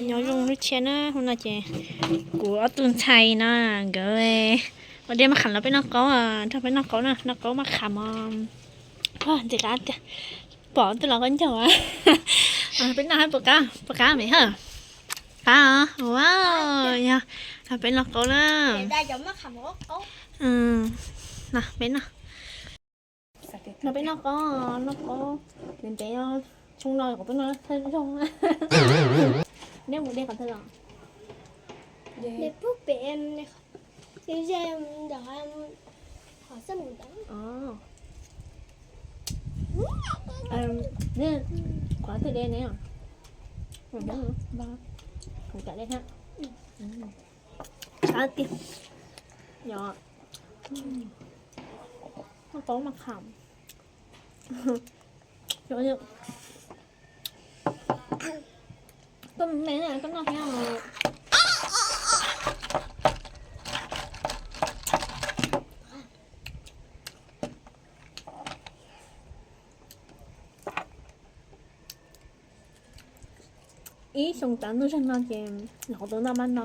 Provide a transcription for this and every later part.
Nyob zoo lub tshiab na, hnub no ces kuv ob tug ntxhais no nkawd ua dej maj qham los peb noj qaub, nrog peb noj qaub na, noj qaub maj qham os. Ntxim qab tiag, pom twb los koj ncaug. Peb noj puas qab, puas qab me hawm? Qab os, ua, yog, peb noj qaub na. Peb noj, noj peb noj qaub, noj qaub ntev ntev, xyoo no kuv peb noj thawj zaug. Neb mus de qhov twg los? Qhov twg de ne? Kuv kam de thiab. Qab tiag. Noj qaub maj qham. Koj me, koj noj thiab os. Ib xyoo tav ntuj zeeg no ces nyuam qhuav tau noj maj no.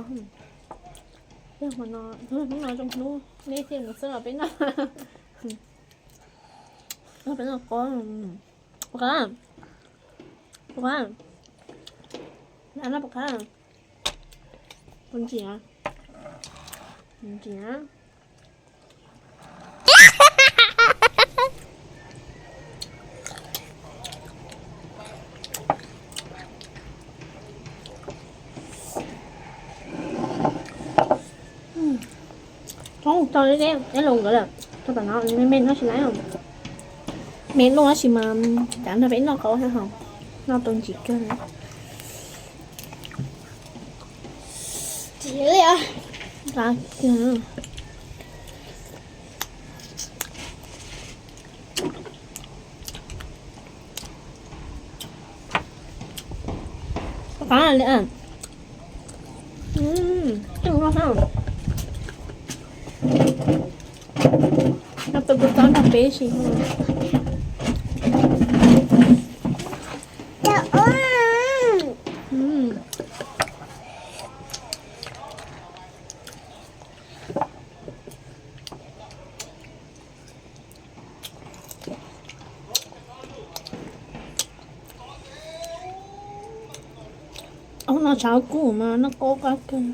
Yog hmo no, hnub no zoo hnub nej thiaj mus xwb los peb noj. Peb noj qaub. Puas qab? Puas qab? Noj puas qab? Puas ntsim? Ntsim. Tau deb deb los nkawd lawm, tau tom no me me no tsis laiv. Me luaj tab sis mas cav nrog peb noj qaub thiab hos, noj tau ntsim kawg. Qab li, tau noj thiab. Noj tau kua txob nrog peb sis. Ub, no tshav kub mas noj qaub qab kawg.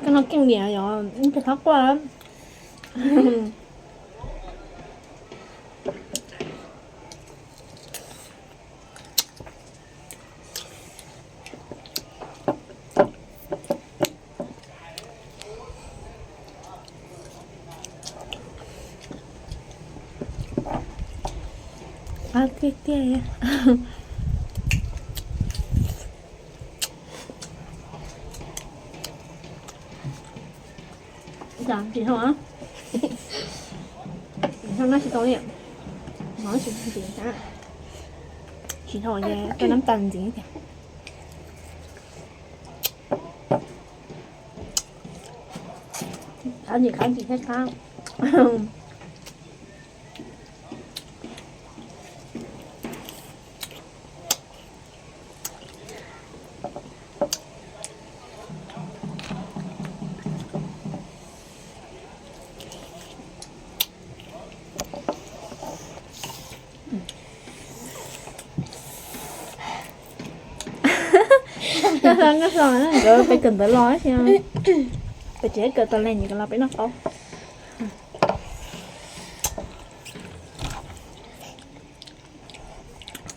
Koj no keej liam yog ib tug qab quaj. Qab tiag tiag. Tsis tau, tsis tau li. Tsis tau, coj nab tas ntxiv tiag. Qab ntsim, qab ntsim thiab qab. Nkauj Hlo nkawd peb kawm ntawv los, peb tsis kawm tas li nkawd los peb noj qaub.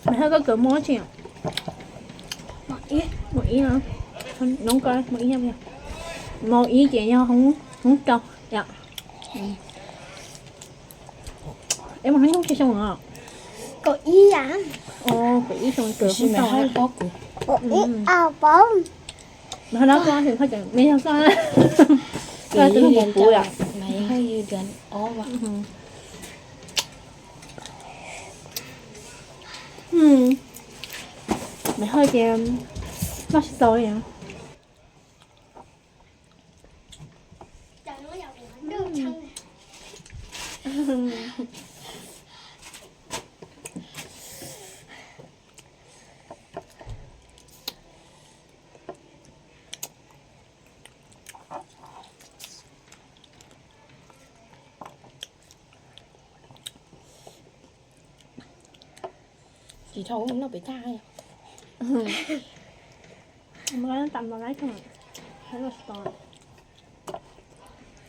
Mas Hawj, koj kawm mos tsi? Mos ib no, mos ib ces yog hoob rau yom. Es mas Hawj nyob tsawg xyoo os? Kaum ib xyoo kawm hoob rau. Mas Hawj, no koj, me yog koj. Tus hlub puv yom. Maiv hawj ces noj tsis tau li. Tsis dhau noj pem thaj.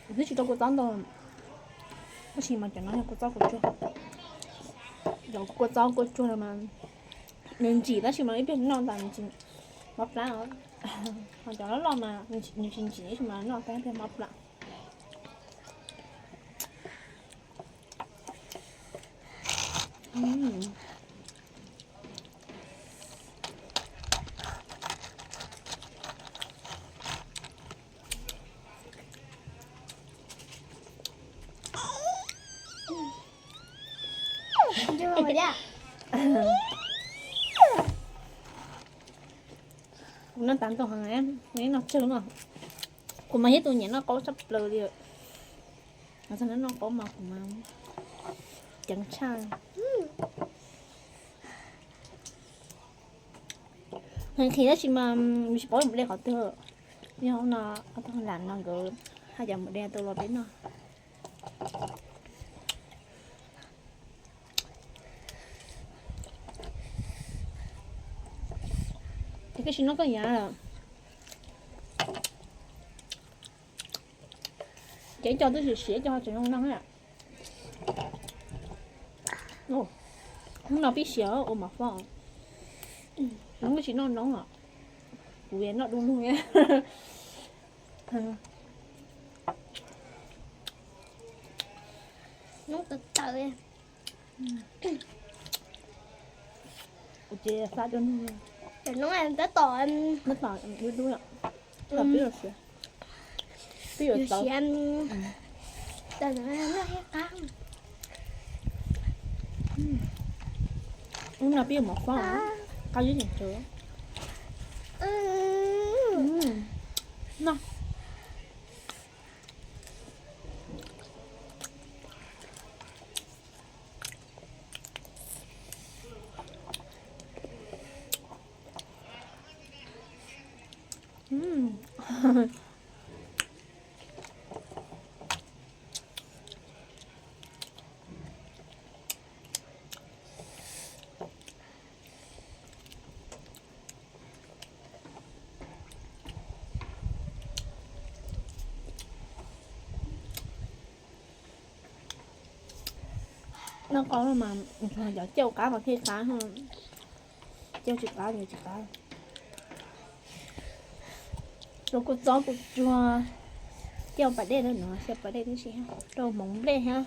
Twb tsis tau kua txob ntau, tab sis mas cov no yog kua txob kua tsuag. Cov kua txob kua tsuag no mas nws ntsim tab sis mas ib pliag noj tas nws tsis mob plab os. Ho cov loj loj mas nws tsis ntsim tab sis mas noj tas ib pliag mob plab. Kuv noj tas ntau heev, noj tsawg no. Kuv mas yog tus nyiam noj qaub tshaj plaws li. Noj qaub mas kuv mas ceev tshaj. Nqhis tab sis mas tsis paub mus de qhov twg. Yog no, ob tug lam no nkawd haj yam mus de tau los peb noj. Koj sim noj koj yav lawm. Ces ib co twb siav siav, ib co tseem zoo no. Hnub no pib siav ua mov fo. Hnub tsis noj noob os. Kuv noj du lug. Noob tawv tawv. Kuv ces xav cov noob, cov noob tab tom, tab tom dub dub yom. Pib yuav siav, pib yuav tawv. Hnub no pib yuav mov fo, qab zib tseem tsawv. Noj. Noj qaub no mas cov cauj qab mas thiaj qab, cauj tsis qab ces tsis qab. Rau kua txob kua tsuag, cauj pas dej no, xyaw pas dej tib si, rau hmoov nplej thiab,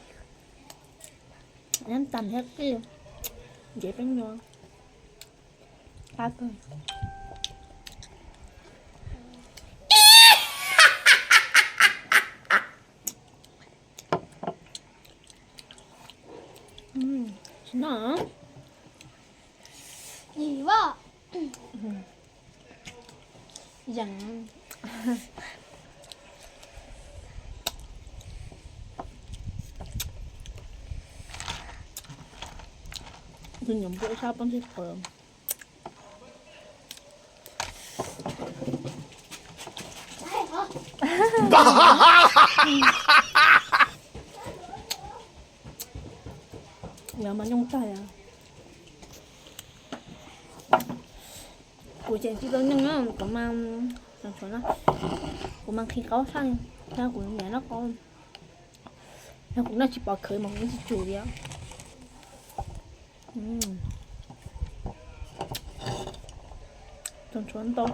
nab tas thiab qij, ntsev peb nyuag qab kawg. Tsis noj. Yees. Tus nyuam npua sab pob ntseg qhuav. Yog mas nyooj tag. Kuv tseem tsis tau nyooj na, kuv mas, kuv mas nqhis qaub tshaj, kuv nyiam noj qaub. Yog kuv noj tsis pom khawv mas kuv tsis tsum li. Txaus ntshua ntau.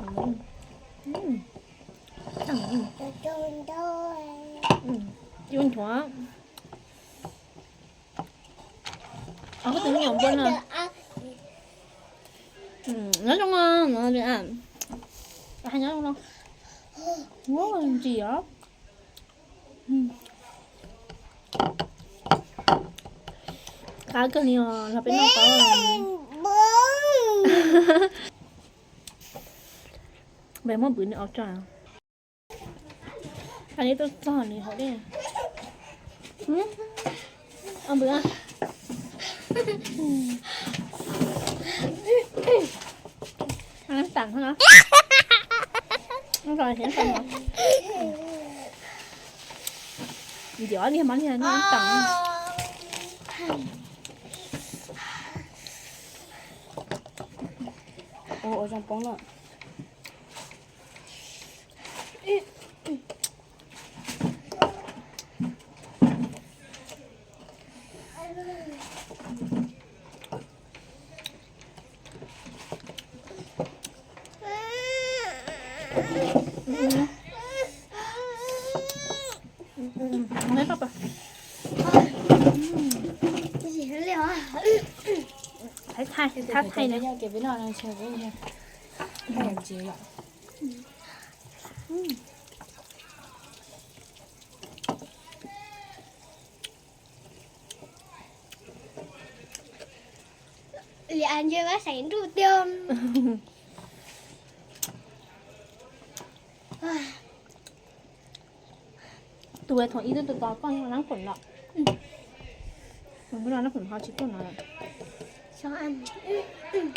Cub nchuav. Koj tus me nyuam npua no nyob zoo no, nyob zoo no. Ntsim os. Qab kawg li os, los peb noj qab. Peb muab npwv nws ua tso. Qab li tuaj txog nws hauv dej. Npwv. Noj tas no. Noj tas, noj tas. Ntiav liag mov liag noj tas. Ua zoo poob lawm. Thab thaj, thab thaj na. Liam ntshe vaj xeem nruj tiag. Tus thoom ib tug tos koj nab khoom lawm. Nab khoom no tsis tuaj no lawm.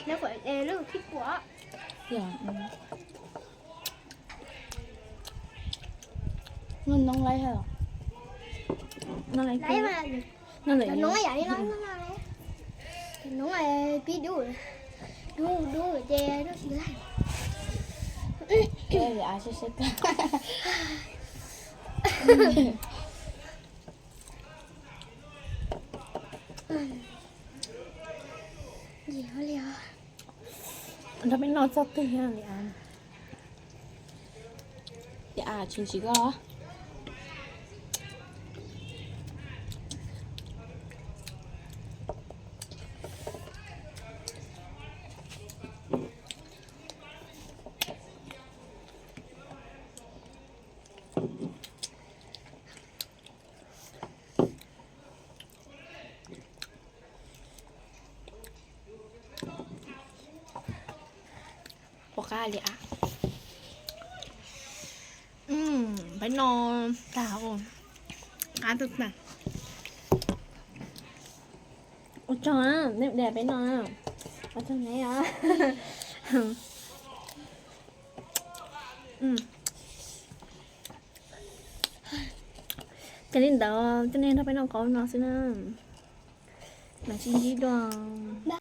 Nab khoom lub khib puam. Noj noob laib, noj laib, noj laib. Cov noob yam li no, cov noob pib dub, dub dub ces dub tsis laib. Nrog peb noj txog twg li a? Li a, tsis ntsim koj. Pom qab li a. Peb no tag, qab tag. Ua tsaug na, nej de peb no na. Ua tsaug na. Ces li ntawd, coj nej nrog peb noj qab no xwb na. Mam sib ntsib dua.